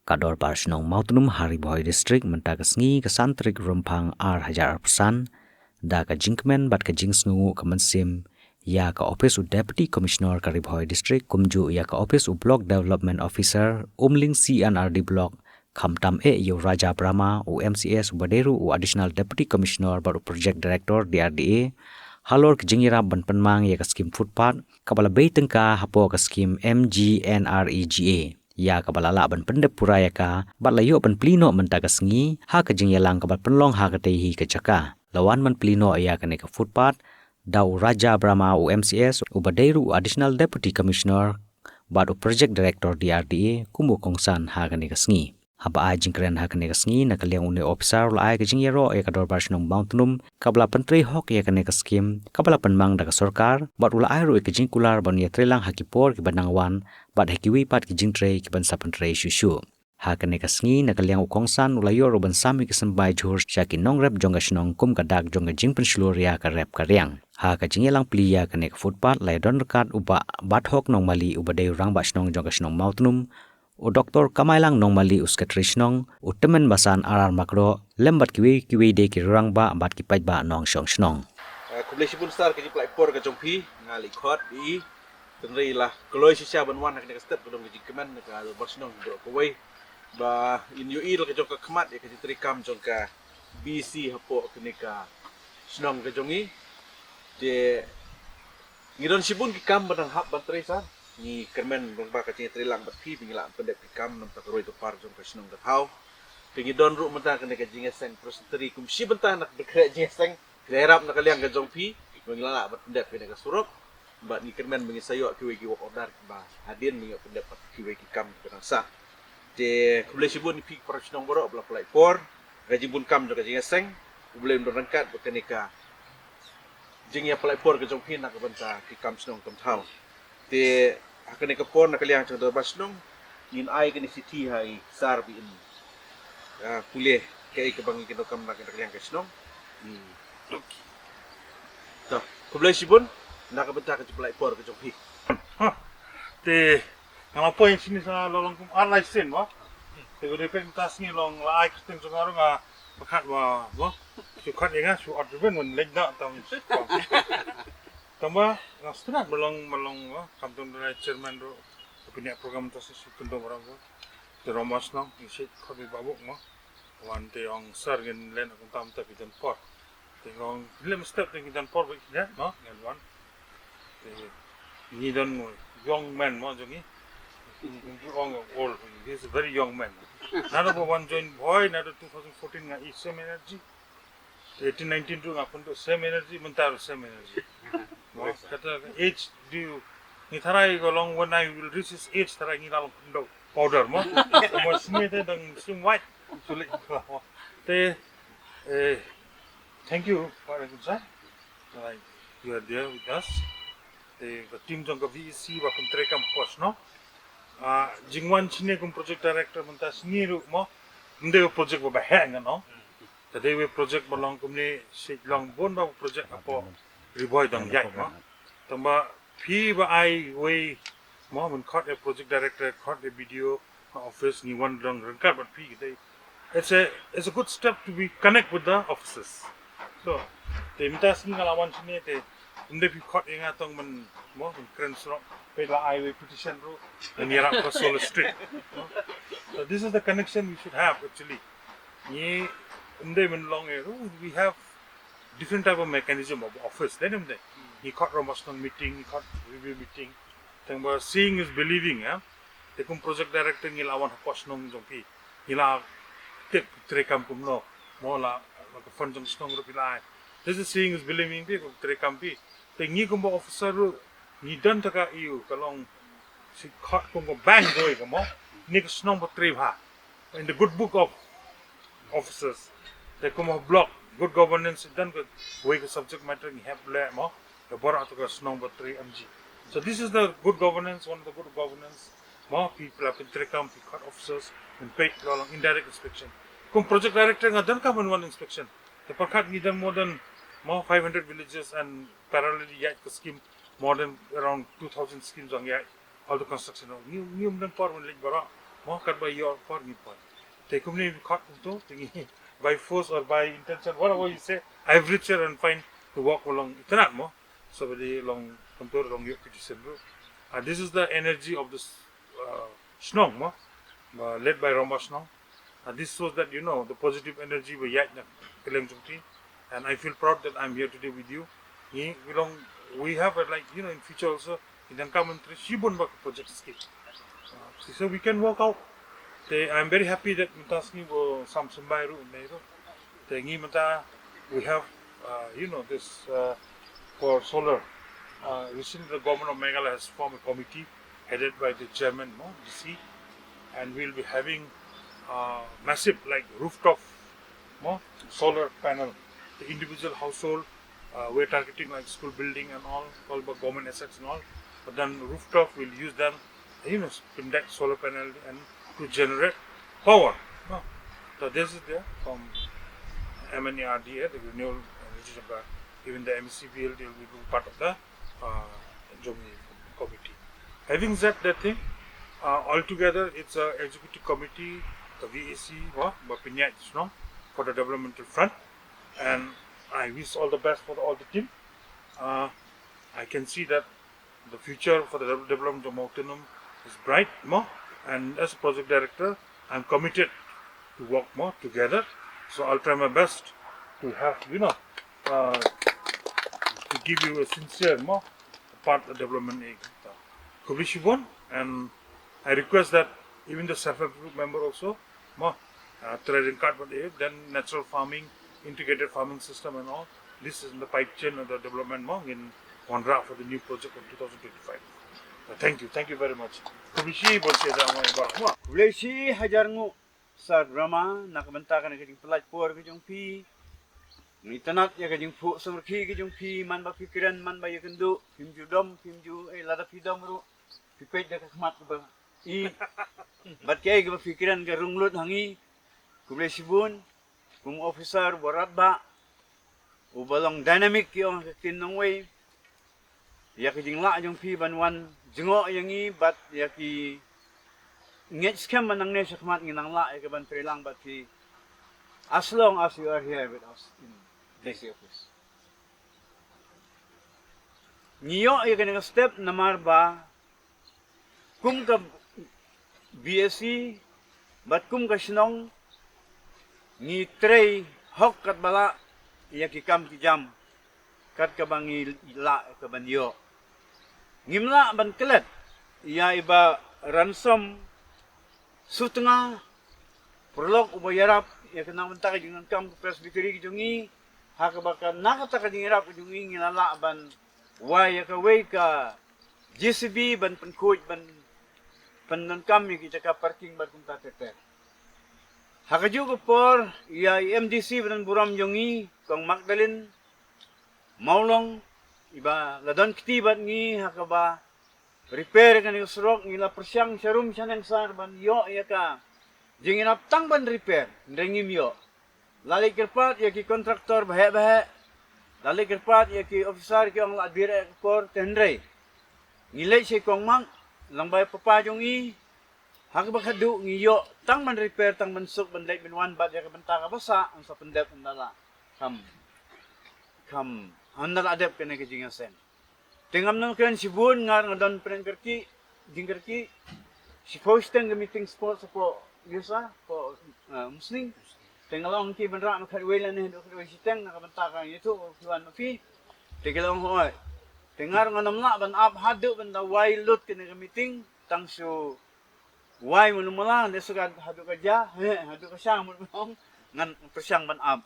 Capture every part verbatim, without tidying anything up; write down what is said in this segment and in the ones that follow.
Ka Dorbar Shnong Mawtnum ha Ri Bhoi District mynta ka sngi ka san tarik Rymphang ar hajar arphew san, da ka jingkmen bad ka jingsngewnguh ka mynsiem ïa ka ophis u Deputy Commissioner ka Ri Bhoi District, kumjuh ïa ka ophis u Block Development Officer, Umling C and R D Block, khamtam eh ïa u Raja Brahma, u M C S, uba dei ruh u Additional Deputy Commissioner bad u Project Director D R D A, halor ka jingïarap ban pynmang ïa ka skim footpath kaba la bei tyngka hapoh ka skim M G N R E G A, ïa kaba la lah ban pyndep pura ïa ka bad la ïoh ban plie noh mynta ka sngi ha ka jingïalang kaba pynlong ha katei hi ka jaka. La wan ban plie noh ïa kane ka footpath da u Raja Brahma, u M C S, uba dei ruh u Additional Deputy Commissioner bad u Project Director D R D A kum u kongsan ha kane ka sngi. Haba ai jingkren ha kane ka sngi na ka liang une u ophisar, u la ai ka jingïaroh ïa ka Dorbar Shnong Mawtnum kaba la pyntrei hok ïa kane ka skim kaba la pynmang da ka sorkar, bad u la ai ruh ïa ka jingkular ban ïatreilang ha ki por kiba nang wan bad ha kiwei pat ki jingtrei kiban sa pyntrei shuh shuh. Ha kane ka sngi na ka liang u kongsan u la ïoh ruh ban sam ïa ka symbai jhur sha ki nongrep jong ka shnong kum ka dak jong ka jingpynshlur ïa ka rep ka riang. Ha ka jingïalang plie ïa kane ka footpath la ïadon ryngkat u Bah Bathok Nongmali, uba dei u Rangbah Shnong jong ka shnong Mawtnum, u Doktor Kamailang Nongmali, u Secretary Shnong, u Tymmen Basan R R Makroh, lem bad kiwei kiwei de ki rangbah bad ki paidbah nongshong shnong. Eh, khublei shibun sir ka jingpynlait por ka jong phi, nga la khot i, hynrei la kloi shisha ban wan ha kane ka step, ka don ka jingkmen na ka Dorbar Shnong baroh kawei. Ba in ïohi la ka jong ka khmat ïa ka jingtrei kam jong ka B C hapoh kane ka shnong ka jong i. Te ngi don shibun ki kam ba nang hap ban trei sir. Ngi kyrmen ba ka jingtrei lang bad phi ba ngi lah pyndep ki kam namar ka roi ka par jong ka shnong ka thaw. Te ngi don ruh mynta kane ka jingïaseng presbytery kum shi bynta na ka bynta jingïaseng. Ki la ïarap na ka liang ka jong phi ba ngi la lah ban pyndep kane ka surok. Bad ngi kyrmen ba ngi sa ïoh kiwei ki work order kiba hadien ba ngi ïoh pyndep bad kiwei ki kam kiba nang sah. Te khublei shibun ïa phi ki para shnong baroh ba la pynlait por. Ka jingbun kam jong ka jingïaseng, U Blei un don ryngkat bad kane ka jingïapynlait por ka jong phi na ka bynta ki kam shnong kam thaw. Te ha kane ka por na ka liang jong ka Dorbar Shnong ngin ai kane ka shithi ha i sir ba in, ah, pule kaei kaba ngi kyndoh kam na ka liang ka shnong. Hmm. To, khublei shibun na ka bynta ka jingpynlait por ka jong phi. Ha. Te nga la poi shini sa la long kum ar lai sien mo. Te ko dei peit mynta sngi long la ai kyrteng jong nga ruh nga pyrkhat ba mo. Shu khat ïa nga shu ot ribbon wan leit da tam. Tangba nga stad ba long ba long mo kam tang da chairman ruh. Pynïaid program mynta sngi shu kyndong ruh mo. Te Roma Shnong ngi shu khot ïa ba buk mo. Wan te ong sir ngin len kum tam ta phi don por. Te ong lem step te ngi don por ba ngi no ngan wan. Te ngi don young man mo jong ngi. Ngi ong old, he is a very young man. Nada ba wan join Bhoi nada two thousand fourteen nga i same energy. Eighteen nineteen ruh nga pynduh same energy, mynta ruh same energy. Mo kata age due ngi tharai ko long when I will reach his age tharai ngi la long pynduh powder mo. Mo sni te dang slim white. Sulit. Te, eh, thank you for everything, sir. Like, you are there with us. Te ka team jong ka V E C ba pyntrei kam pos, no? Ah, jingwan shine kum project director mynta shine ruh mo. Mynta ka project ba ba heh nga, no? Ka dei wei project ba long kumne shi long bun ba project hapoh Ri Bhoi dang ïaid mo. Tangba phi ba ai wei mo, men khot ïa project director, khot ïa B D O office, ngi wan dang ryngkat bad phi kita. It's a, it's a good step to be connect with the officers. So te mynta sngi nga la wan shane te ym dei phi khot ïa nga tang men mo, men kren surok, phi la ai wei petition ruh, men ïarap ka Solo Street. So this is the connection we should have actually. Ngi ym dei men long eh ruh, we have different type of mechanism of office, dei ne ym dei? Ngi khot Roma Shnong meeting, ngi khot review meeting. Tangba seeing is believing, eh? Te kum project director ngi la wan hapoh shnong jong phi. Ngi la tip treikam kumno. Mo la, la ka fund jong shnong ruh phi la ai. This is seeing is believing phi, kum treikam phi. Te ngi kum ba officer ruh, ngi don ta ka ïoh, ka long shi khot kum ka bank doi ka mo. Ni ka shnong ba trei bha. In the good book of officers. Te kum ha block, good governance don ka wei ka subject matter ngi hep leh mo. Ka baroh ta ka shnong ba trei M G. So this is the good governance, one of the good governance. Mo phi la pyntreikam, phi khot officers, pynpeit la long indirect inspection. Kum project director nga don ka man one inspection. Te pyrkhat ngi don more than mo five hundred villages and parallelly ïaid ka scheme more than around two thousand schemes ong ïaid. All the construction. Ngi, ngi ym don por ban leit baroh. Mo, katba ïoh por ngi poi. Te kumne ngi khot kumto, te ngi by force or by intention, whatever you say, I've reached here and find to walk along itynnad mo. So ba dei long kumto long ïoh petition ruh. And this is the energy of this uh, shnong mo, uh, led by Rama Shnong. And this shows that, you know, the positive energy ba ïaid na kylleng jong phi. And I feel proud that I'm here today with you. Ngi, we long, we have a, like, you know, in future also, ngi dang kam ban trei shibun bha ki project scheme. Uh, so we can work out. Te, I'm very happy that mynta sngi ba sam symbai ruh, ne ruh. Te ngi mynta, we have, uh, you know, this uh, for solar. Uh, recently, the government of Meghalaya has formed a committee headed by the chairman, no, D C, and we'll be having uh, massive, like, rooftop, no, solar panel. The individual household, uh, we're targeting, like, school building and all, all the government assets and all. But then rooftop, we'll use them, you know, pyndaw solar panel and to generate power. No? So this is there from M N E R D A, the renewable energy, uh, even the M C B L, they will be part of the uh, jong i committee. Having said that thing, uh, altogether it's a executive committee, the V A C, wa, ba pynïaid shnong for the developmental front, and I wish all the best for the, all the team. Uh, I can see that the future for the development of Mawtynrum is bright, mo, and as a project director, I'm committed to work more together. So I'll try my best to have, you know, uh, to give you a sincere, mo, part of development aid. Khublei shibun, and I request that even the self-help group member also, mo, uh, try and cut what they, then natural farming, integrated farming system and all. This is in the pipe chain of the development, mo, in one route for the new project of two thousand twenty-five. Uh, thank you, thank you very much. Khublei shibun, sha da mo, mo. Khublei shi hajar nguh, Sir Rama, na ka bynta kane ka jingpyllait por ka jong phi. Ngi itynnad ïa ka jingphuh sngewrkhie ka jong phi, man ba phi kren, man ba ïakynduh, phim ju dom, phim ju, eh, lada phi dom ruh, phi peit da ka khmat kaba i. Bad kaei kaba phi kren ka rung lut ha ngi. Khublei shibun, kum u officer uba radbah, uba long dynamic ki ong ha ka ktien nongwei. Ïa ka jinglah jong phi ban wan jngoh ïa ngi bad ïa ki ngeit skhem ba nangne shakhmat ngin nang lah ïa ka ban trei lang bad phi as long as you are here with us in D C office. Ngi ïoh ïa kane ka step namar ba kum ka B S E bad kum ka shnong ngi trei hok katba lah ïa ki kam ki jam kat kaba ngi lah ka ban ïoh. Ngim lah ban klet ïa i Bah Ransom Sutnga, paralok uba ïarap ïa ka nang bynta ka jingdonkam ka Presbytery ka jong ngi, ha kaba ka na kata ka jingïarap ka jong ngi ngi la lah ban wai ïa kawei ka J C B ban pynkhuid ban pyndonkam ïa ki jaka parking bad kumta ter ter. Ha kajuh ka por ïa i M D C ba don burom jong ngi, Kong Magdalene Mawlong, iba la don kti bad ngi ha kaba repair kane ka surok, ngi la pyrshang sharum shaneng sar ban ïoh ïa ka jingïarap tang ban repair, hynrei ngim ïoh. La leit kyrpad ïa ki contractor baheh baheh, la leit kyrpad ïa ki officer ki ong la direct ka por, te hynrei ngi leit sha i Kong Mag, lang bai papa jong i, ha kaba khadduh ngi ïoh tang ban repair, tang ban suk, ban leit ban wan bad ïa ka bynta kaba sah, yn sa pyndep, yn da lah kham, kham, yn da lah dep kane ka jingïaseng. Te ngam nang kren shibun, nga nga don pyrshah kyrkieh, jingkyrkieh. Shiphew shiteng ka meeting sport hapoh Ïewsa, hapoh, eh, Umsning. Te nga la ong ki ban rah na khatwei lane haduh khatwei shiteng na ka bynta ka ïathuh ki wan ma phi. Te ki la ong hooid. Te nga ruh nga ngam lah ban ap haduh ban da wai lut kane ka meeting, tang shu wai mano mala, ne suka haduh ka ja, he, haduh ka shang mano mala, ngan pyrshang ban ap.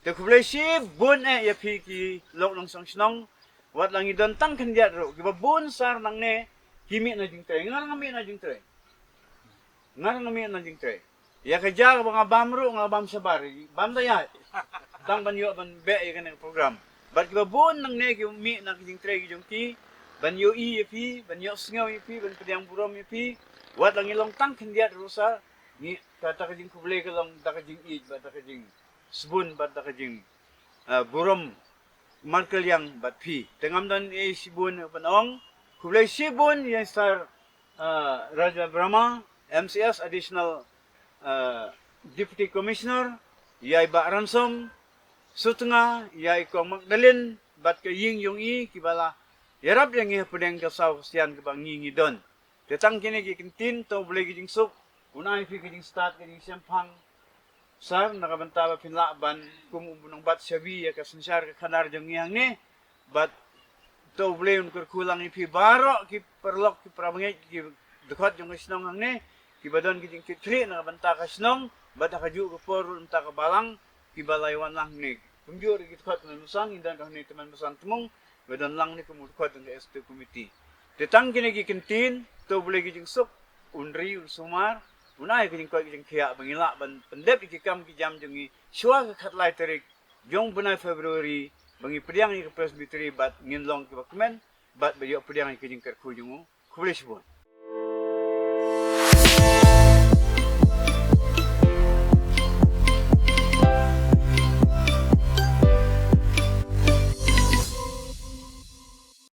Te khublei shibun eh ïa phi ki lok nongshong shnong, wat la ngi don tang khyndiat ruh, kiba bun sar nangne ki mih na jingtrei, nga ruh nga mih na jingtrei. Nga ruh nga mih na jingtrei. Ïa ka ja kaba nga bam ruh, nga bam shabar, bam da ïaid. Tang ban ïoh ban beh ïa kane ka program. Bad kiba bun nangne ki mih na ka jingtrei ki jong ki, ban ïohi ïa phi, ban ïohsngew ïa phi, ban pdiang burom ïa phi. Wat la ngi long tang khyndiat ruh sar, ngi, kata ka jingkhublei ka long da ka jingïeit bad da ka jingsbun bad da ka jing, ah, burom markylliang bad phi. Te ngam don ei shibun ban ong. Khublei shibun ïa i Sir, ah, Raja Brahma, M C S Additional uh, Deputy Commissioner, ïa i Bah Ransom Sutnga, ïa i Kong Magdalene bad ka ïing jong i kiba la ïarap ïa ngi hapdeng ka saw ka sian kaba ngi ngi don. Te tang kine ki kyntien, to U Blei ki jingsuk un ai phi ki jingstad ki jingshemphang sar na ka bynta ba phin lah ban kum u nongbat shabi ïa ka synshar ka khadar jong ngi hangne. Bad to U Blei un kyrkhu lang ïa phi baroh ki paralok ki parabangeit ki dkhot jong ka shnong hangne, kiba don ki jingkitkhlieh na ka bynta ka shnong bad ha kajuh ka por ruh na ka bynta ka balang kiba la ïawan lang hangne. Kumjuh ruh ki dkhot tymmen basan, ngi don ka hangne tymmen basan tmung, ba don lang ne kum u dkhot jong ka executive committee. Te tang kine ki kyntien, to U Blei ki jingsuk un ri un sumar, un ai ki jingkoit ki jingkhiah ba ngin lah ban pyndep ïa ki kam ki jam jong ngi shuwa ka khatlai tarik jong u bnai February, ba ngi pdiang ïa ka Presbytery bad ngin long kiba kmen bad ba ïoh pdiang ïa ki jingkyrkhu jong u. Khublei shibun.